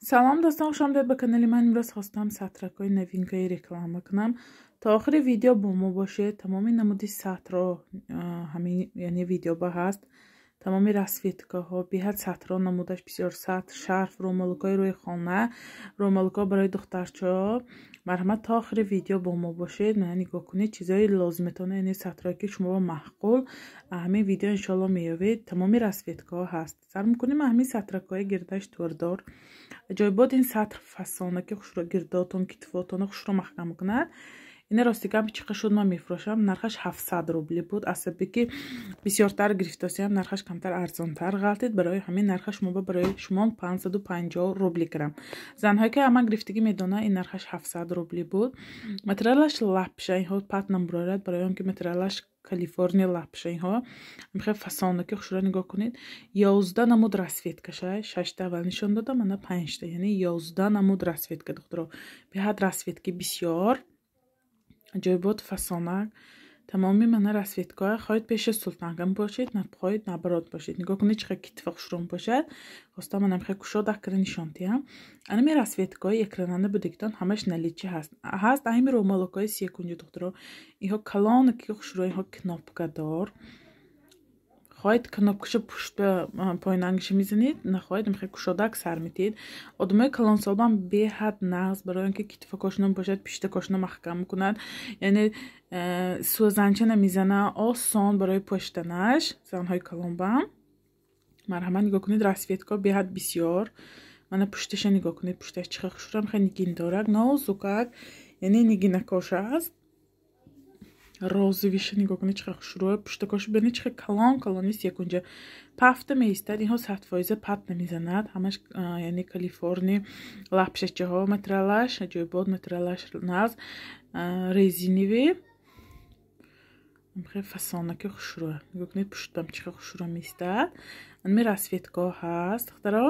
Салом, дӯстон, хуш омадед ба канали ман. Имрӯз хостам сатракҳои новинкаи реклама кунам. То охири видео бо мо бошед. Тамоми намуди сатро ҳамин, яъне видеоба ҳаст. Тамоми расцветкаҳо, беҳад сатро намудаш бисёр: сатр, шарф, рӯмолукҳои рӯи хона, рӯмолукҳо барои духтарчаҳо. Марҳамат, то охири видео бо мо бошед. Мана, нигоҳ кунед, чизҳои лозиматона, яъне сатрое, ки шумо маъқул, ҳамин видео иншоалло меёбед. Тамоми расцветкаҳо ҳаст. Сар мекунем ҳамин сатракҳои гирдаш турдор. Аҷоибот ин сатр фасона, ки хушро гирдотон, китфотона хушро маҳкам мекунад. Ина, рости гап, чиқа шуд, ман мефурӯшам. Нархаш 700 рубли буд. Асаби ки бисёртар гирифтосиям, нархаш камтар арзонтар ғалтид. Барои ҳамин нархаш мо барои шумо 550 рубли кардам. Занҳое ки ама гирифтагӣ медонанд, ин нархаш 700 рубли буд. Материалаш лапша, инҳо пат намбурорад, барои он ки материалаш Калифорния лапша. Инҳо хеле фасона, ки хушро нигоҳ кунед. 11 намуд расцветкаша. Шашта аввал нишон додам, ана панҷта, яъне 11 намуд расцветка. Духтаро, беҳад расцветки бисёр, аҷоибот, фасонак. Тамоми мана расцветкаҳо. Хоҳед, пеши султанка бошед, хоҳед, наоборот бошед. Нигоҳ кунед, чӣ хел китфа хушрӯм бошад. Хостам манам хел кушода кара нишон диҳам. Анами расцветкаҳои экрананда будагитон ҳамаш наличии ҳаст. Ҳами рӯмолокҳои секунҷи, духтаро, инҳо калоне, ки хушрӯ, инҳо кнопкадор. Хоҳед, кнопкаша пушта поинангиша мезанед, нахоҳед, мехоҳед, кушодак сар метиҳед. Одамои калонсолбам беҳад нағз, барои он ки китфакошона бошад, пиштакошона маҳкам мекунад, яъне сӯзанча намезана, осон барои пӯшиданаш занҳои калонбам. Марҳамат, нигоҳ кунед, расцветка беҳад бисёр. Мана, пушташа нигоҳ кунед, пушташ чӣ хел хушрӯам, хеле нигиндорак, нозукак, яъне нигинакоша аст. Розовыйша нигоҳ кунед, чӣ хел хушрӯя. Пуштакоша бинед, чӣ хел калон калонист, якунҷа пафта меистад. Инҳо 100% пат намезанад. Ҳамаш, яъне Калифорни лапшачаҳо, материалаш аҷоибот, материалаш нағз, резиновый, хеле фасонаки хушрӯя. Нигоҳ кунед, пуштам чӣ хел хушрӯ меистад. Анми расцветкаҳо ҳаст, духтаро.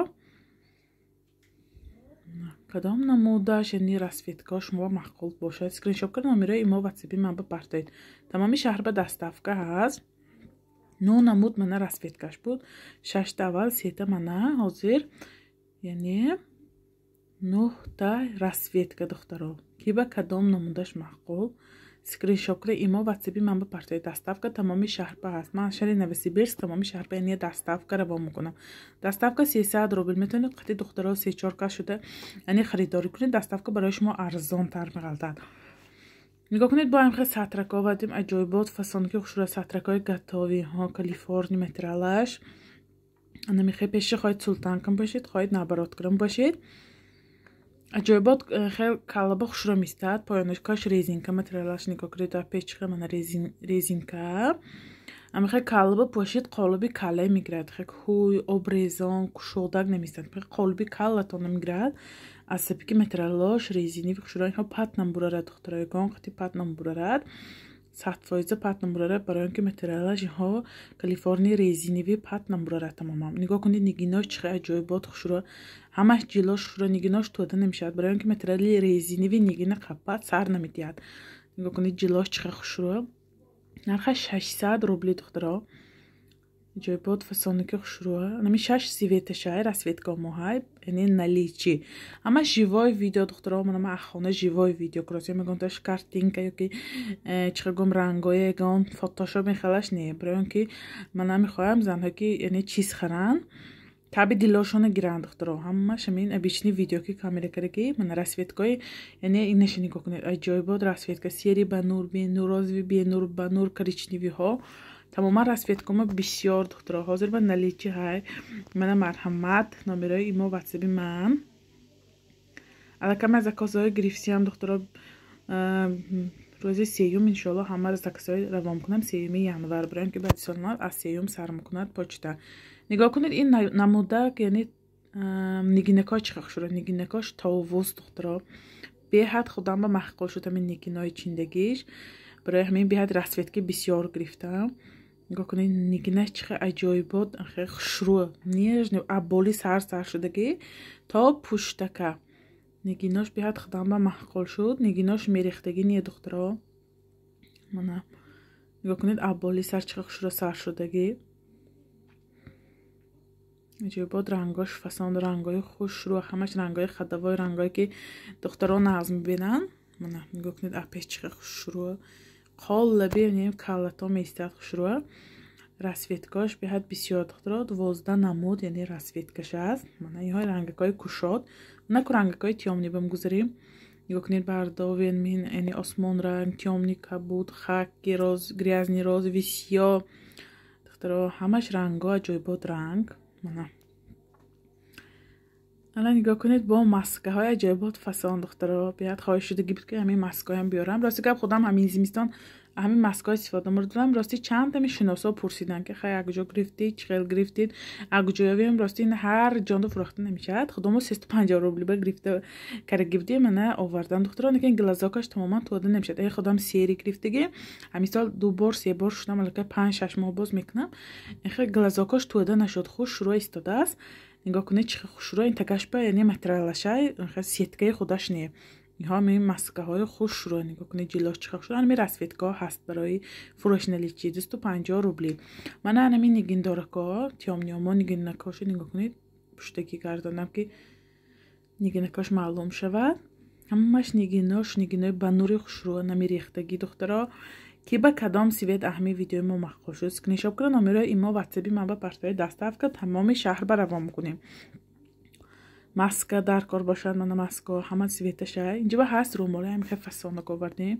Кадом намудаш, яъне расцветкаҳо шумо маъқул бошад, скриншот карда, номерои имо, ватсапи ман бипартоед. Тамоми шаҳр ба доставка ҳаст. Ну, намуд мана расцветкаш буд шашта аввал, сета мана ҳозир, яъне нӯҳта расцветка. Духтаро, ки ба кадом намудаш маъқул, скриншот карда, имо, ватсапи ман бипартоед. Доставка тамоми шаҳр ба ҳаст. Ман шаҳри Новосибирск, тамоми шаҳр ба, яъне доставка равон мекунам. Доставка 300 рубл. Метавонед қати духтаро се-чор кас шуда, яъне харидорӣ кунед, доставка барои шумо арзонтар меғалтад. Нигоҳ кунед, бо ҳам хел сатрако овардем, аҷоибот, фасонки хушрӯ, сатракҳои готовый ҳо, Калифорни материалаш. Ана мехоҳед, пеши хоҳед султанкам бошед, хоҳед, наоборот кунам бошед. Аҷоибот, хел калаба хушрӯ меистад. Поёнашкаш резинка, материалаш нигоҳ кунед, дар печха мана резинка. Амихел калаба пӯшид, қолиби калле мегирад, хел ҳуй обрезон кушодак намеистад, қолиби каллатон мегирад, аз сабаби ки материалош резиновый, хушрӯ. Инҳо пат намбурарад, духтаро, ягон қати пат намбурарад, 100% пат намбурарад, барои он ки материалаш инҳо Калифорни резиновый, пат намбурарад тамоман. Нигоҳ кунед, нигинош чӣ хел аҷоибот, хушрӯ, ҳамаш ҷилош хушрӯ, нигинош тода намешавад, барои он ки материали резиновый, нигина қаппат сар намедиҳад. Нигоҳ кунед, ҷилош чӣ хел хушрӯ. Нархаш 600 рубли, духтаро. Аҷоибот, фасоники хушрӯа. Нами шаш цветашай расцветкаҳомоҳай, яъне наличии. Ҳама живой видео, духтаро. Мана, ахона живой видео крос мегон, таш картинка ёки чӣ гум рангои ягон фотошоп мехалаш не, барои он ки мана мехоҳам занҳое ки, яъне чиз харанд, таби дилошона гиранд. Духтаро, ҳамаш ҳамин обычный видео, ки камера кардаги. Мана расцветкаҳои, яъне инаша нигоҳ кунед, аҷоибот расцветка: серый ба нур, бенур, розовый, бенур, ба нур, коричневыйҳо. Тамоман расцветкамо бисёр, духтаро, ҳозир ба наличии ҳай. Мана, марҳамат, номерои имо, ватсаби ман. Аллакай ман заказҳои гирифтиам, духтаро. Рӯзи сеюм иншоалло ҳама заказҳои равон кунам, 3-юми январ, барои он ки баъди соли нав аз сеюм сар мекунад почта. Нигоҳ кунед, ин намудак, яъне нигинакҳо чӣ хел шуда, нигинакҳош товус. Духтаро, беҳад худам ба маъқул шуд ҳамин нигинои чиндагиш, барои ҳамин беҳад расцветки бисёр гирифтам. Нигоҳ кунед, нигинаш чӣ хел аҷоибот, хел хушрӯ, нежный, аболи сар сар шудагӣ то пуштака. Нигинош беҳад худам ба маъқул шуд. Нигинош мерехтагӣ не, духтаро. Мана, нигоҳ кунед, аболи сар чӣ хел хушрӯ сар шудагӣ. Аҷоибот рангош фасон, рангои хушрӯ, ҳамаш рангои ходовой, рангое ки духтарон нағз мебинанд. Мана нигоҳ кунед, апеш чӣ хушрӯ, қолаби каллато меистад хушрӯ. Расцветкаш беҳад бисёр, духтаро, 12 намуд, яъне расцветкаш аст. Мана инҳо рангакҳои кушод, мана ку рангакҳои тёмный ба мегузарем. Нигоҳ кунед, бордовый, яъне осмон ранг, тёмный кабуд, хаки, роз, грязный розовый, сиёҳ. Духтаро, ҳамаш рангҳо аҷоибот ранг. Мана ана нигоҳ кунед, бо маскаҳои аҷоибот фасон, духтаро. Беҳад хоҳиш шудагӣ буд, ки ҳамин маскаҳоям биёрам. Рости гап, худам ҳамин зимистон ҳамин маскаҳо истифода бурдам. Рости, чандтами шиносо пурсиданд, ки хай, акуҷо гирифтид, чӣ хел гирифтид, акуҷоявем. Рости, ин ҳар ҷондо фурӯхта намешавад. Худамо 350 рубли ба гирифта карда будем, мана овардам, духтаро. Лекин глазокаш тамоман тӯда намешавад. Э, худам серый гирифтагӣ, ҳамин сол ду бор, се бор шудам, аллакай 5-6 моҳ боз мекунам. Эхе, глазокаш тӯда нашуд, хушрӯ истодааст. Нигоҳ кунед, чӣ хушрӯ ин тагашба, яъне материалашай сеткаи худаш не. Инҳо ҳамин маскаҳои хушрӯ, нигоҳ кунед, ҷилош чӣ хушрӯ. Ҳамин расцветкаҳо ҳаст барои фурӯш наличии, 250 рубли. Мана ҳамин нигиндоракҳо, тёмныйомо нигинакҳошо нигоҳ кунед. Пуштагӣ гардонам, ки нигинакҳош маълум шавад. Ҳамаш нигинош нигинои ба нури хушрӯ, намерехтагӣ. Духтаро, ки ба кадом цвет аҳми видеои мо маъқул шуд, скриншот кунед, номерои имо, ватсаби ман ба партои, доставка тамоми шаҳр ба равон мекунем. Маска дар кор бошад, мана маска, ҳама цветаша инҷоба ҳаст. Румоле ҳамихе фасонак овардем,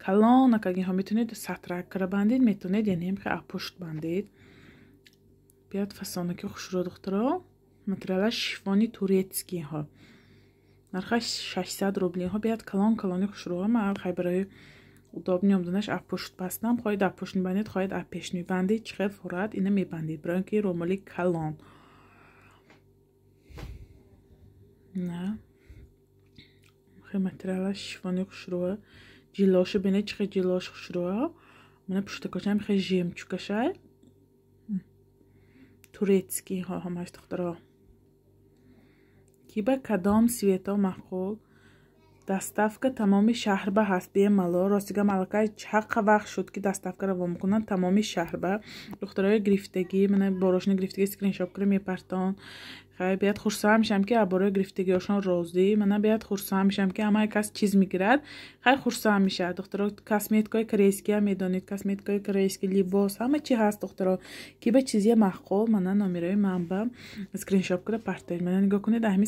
калонак. Инҳо метавонед сатрак кара бандед, метавонед, яъне ҳамихе апушт бандед. Биёд, фасонаки хушрӯ, духтаро. Материалаш шифони турецкий ҳо, нархаш 600 рубли. Инҳо биёд, калон калони хушрӯ. Ман хай, барои удобный омаданаш апушт бастам. Хоҳед, апушт мебандед, хоҳед, апеш мебандед, чӣ хел фурат ина мебандед, барои ин ки румоли калон на. Хе, материалаш шифони хушрӯа. Ҷилошу бинед, чӣ хел ҷилош хушрӯа. Мана пуштакошам хел жемчугашай, турецкий ҳо ҳамаш. Духтаро, ки ба кадом цвето маъқул, доставка тамоми шаҳр ба ҳаст, бемалол. Ростига, малакай чаққа вақт шуд, ки доставка равон мекунанд тамоми шаҳр ба. Духтарои гирифтагӣ, мана борошни гирифтагӣ, скриншот кара мепартон. Хай, биёд, хурсанд мешавам, ки аборои гирифтагиҳошон розӣ. Мана биёд, хурсанд мешавам, ки ҳамаи кас чиз мегирад, хай, хурсанд мешавад. Духтаро, косметикаи корейскиам медонед, косметикаи корейский, либос, ҳама чи ҳаст. Духтаро, ки ба чизе маъқул, мана номерои ман ба скриншот кара партоед. Мана нигоҳ кунед, ҳами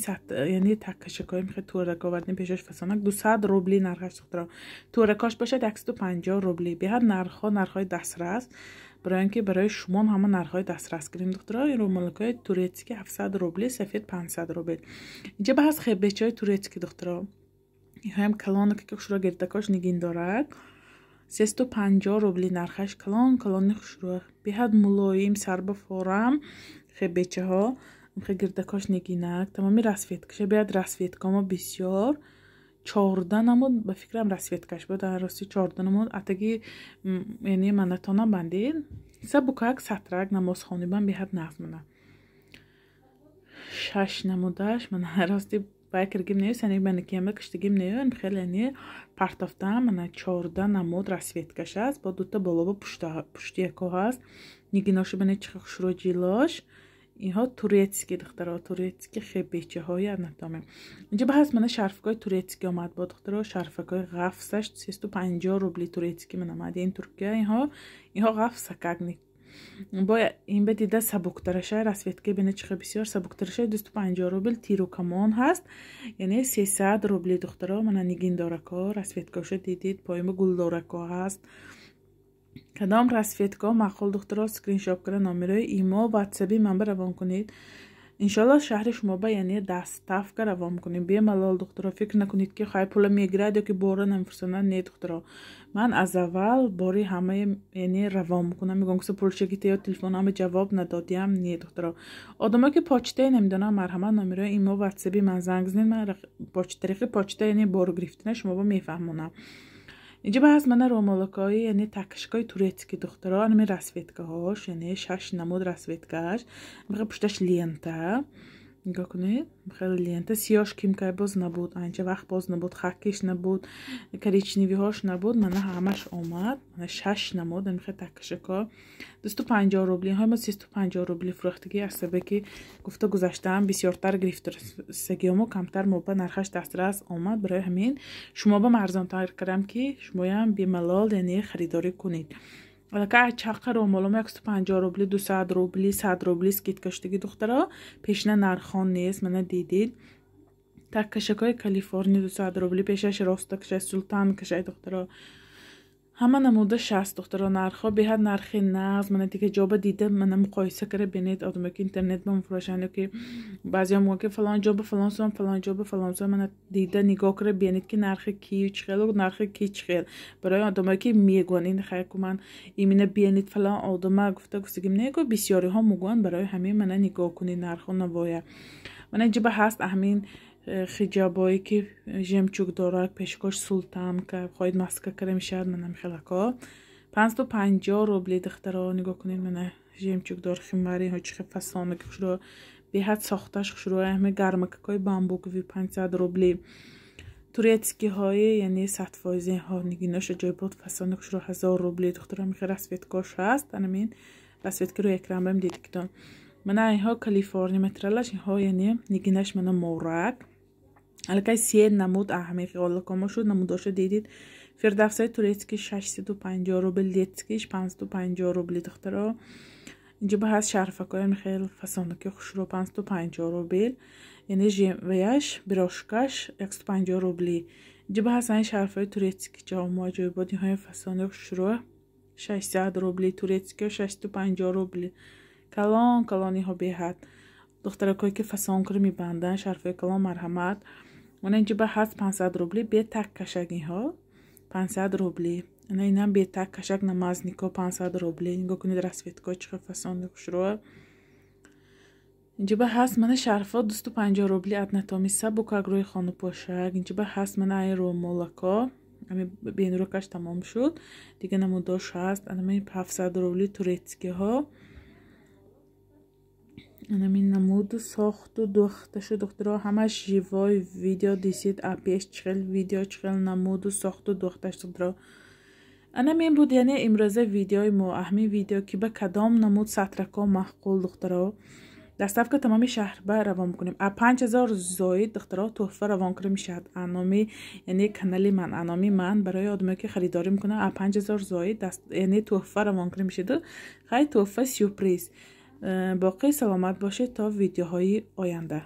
яъне таккашакҳои мехе турак овардем, пешош фасонак, 200 рубли нархаш. Духтаро, туракош бошад, 150 рубли. Беҳад нархҳо нархҳои дастрас, барои ин ки барои шумо ҳама нархҳои дастрас кунем. Духтаро, ин румолакҳои турецкий 700 рубли, сафед 500 рубл. Инҷа ба ҳаст хебечаҳои турецкий, духтаро. Инҳоям калонаке, ки хушрӯ, гирдакош нигин дорад, 350 рубли нархаш. Калон калони хушрӯ, беҳад мулоим, сарба форам хебечаҳо, гирдакош нигинак. Тамоми расцветкаша беҳад, расцветкамо бисёр, 14 намуд ба фикрам расцветкаш буд. Рости, 14 намуд. Атаги, яъне манатона бандед, сабукак, сатрак, намозхонибам беҳад нағз. Мана шаш намудаш. Мана, рости, байкиргим нею, сани банакияма киштагим нею, хеле яъне партофтам. Мана 14 намуд расцветкаш аст, бо дута болобо пуштияко ҳаст. Нигиношу бинед, чӣ хушрӯ ҷилош. Инҳо турецкий, духтаро, турецкий хебечаҳои анатоми. Инҷа ба ҳаст, мана шарфикҳои турецкий омад бо, духтаро. Шарфакҳои ғафсаш 350 рубли, турецкий. Мана омад ин Туркия. Инҳо ғафсакак бо ин ба дида сабуктараша. Расцветка бина, чӣ хел бисёр сабуктараша, 250 рубл. Тиру камон ҳаст, яъне 300 рубли. Духтаро, мана нигиндорако, расцветкаошо дидид, поима гулдорако ҳаст. Кадом расцветка маъқул, духтаро, скриншот кара, номерои имо, ватсаби ман ба равон кунед. Иншоалло, шаҳри шумо ба, яъне доставка равон мекунем бемалол. Духтаро, фикр накунед, ки хай, пула мегирад ё ки бора намефурсонад. Не, духтаро, ман аз аввал бори ҳамаи, яъне равон мекунам. Мегӯям, ки пулшагите ё телефонама ҷавоб надодиям. Не, духтаро, одамое ки почтае намедонам, марҳамат, номерои имо, ватсаби ман занг занед, ман тариқи почта, яъне бору гирифтана шумо ба мефаҳмонам. Инҷа ба ҳаст, мана ромолакҳои, яъне такашкҳои турецкий, духтаро. Анами расцветкаҳош, яъне шаш намуд расцветкааш, пушташ лента. Нигоҳ кунед, хеле лента сиёш кимкай боз набуд, анча вақт боз набуд, хакиш набуд, коричневый ҳош набуд. Мана ҳамаш омад. Мана шаш намуд амихе таккашако 250 рубли. Инҳои мо 350 рубли фурӯхтагӣ, аз сабабе ки гуфта гузаштаам, бисёртар гирифтасагиёмо камтар мо ба нархаш дастрас омад. Барои ҳамин шумо ба арзонтар кардам, ки шумоям бемалол, яъне, харидорӣ кунед. Аллакай чақа ромоломо 150 рубли, 200 рубли, 100 рубли скидка шудагӣ, духтаро. Пешина нархон нест, мана дидид. Таккашакҳои Калифорния 200 рубли, пешаш роста кашай, султан кашай, духтаро. Ҳама намуда 60, духтаро, нархҳо беҳад нархи нағз. Мана дига ҷоба дида, мана муқоиса кара бинед. Одаме ки интернет ба мефурӯшанд ё ки баъзеҳо мегӯянд, ки фалон ҷо ба фалон сом, фалон ҷо ба фалон сом. Мана дида, нигоҳ кара бинед, ки нархи ки чӣ хел, нархи ки чӣ хел. Барои одамое ки мегӯянд, ин хайку ман имина бинед, фалон одама гуфта гуфтагим него, бисёриҳо мегӯянд. Барои ҳамин мана нигоҳ кунед нарху навоя. Мана инҷа ҳаст ҳамин хиҷобое ки жемчуг дорад, пешкош султанка, хоҳед, маска кара мешавад. Мана михелако 550 рубли, духтаро, нигоҳ кунед. Мана жемчугдор химари чӣ хел фасона ки хушро, беҳад сохташ хушро. Ҳами гармакакҳои бамбуковый 500 рубли. Турецкий ҳои, яъне, 100%-ҳо, нигиноша ҷойбод, фасони хушро, 1000 рубли, духтаро. Михе расцветка ш ҳаст, анамин расцветка рӯи экран бам дидикитон. Мана инҳо Калифорния материалаш, инҳо, яъне, нигинаш мана морак. Аллакай се намуд аҳами ғолакомо шуд, намудоша дидид. Фирдавсои турецкий 650 рубл, детский ш 550 рубли, духтаро. Инҷо ба ҳаст шарфакоям хеле фасонаки хушро, 550 рубл, яъне ваяш брошка ш 150 рубли. Инҷо ба ҳаст айн шарфҳои турецкий ҷомо аҷоибот, инҳои фасони хушро 600 рубли, турецкий 650 рубли. Калон калониҳо беҳад, духтаракое ки фасонкро мебанданд, шарфҳои калон, марҳамат. Мана инҷо ба ҳаст 500 рубли, бетак кашак, инҳо 500 рубли. Ана инам бетак кашак, намазник о 500 рубли. Нигоҳ кунед, расцветка чӣ хел фасони хушро. Инҷо ба ҳаст мана шарфҳо 250 рубли, однотонный, сабукак, рӯи хонупошак. Инҷо ба ҳаст мана ай румолако, ами бенуракаш тамом шуд, дига намудош ҳаст. Анами 700 рубли турецкий ҳо. Анами намуду сохту духташу, духтаро, ҳамаш живой видео дисид, апеш чихел видео, чихел намуду сохту духташ, духтаро. Анамин буд, яъне, имрӯза видеои мо. Аҳми видео ки ба кадом намуд сатрако маъқул, духтаро, доставка тамоми шаҳр ба равон мекунем. А 5000 зоид, духтаро, тӯҳфа равон кара мешавад. Аноми, яъне, канали ман, аноми ман, барои одаме ки харидорӣ мекунад, а 5000 зоид, яъне, тӯҳфа равон кара мешаваду. Хай, тӯҳфа сюрприз. Боқӣ саломат бошед то видеоҳои оянда.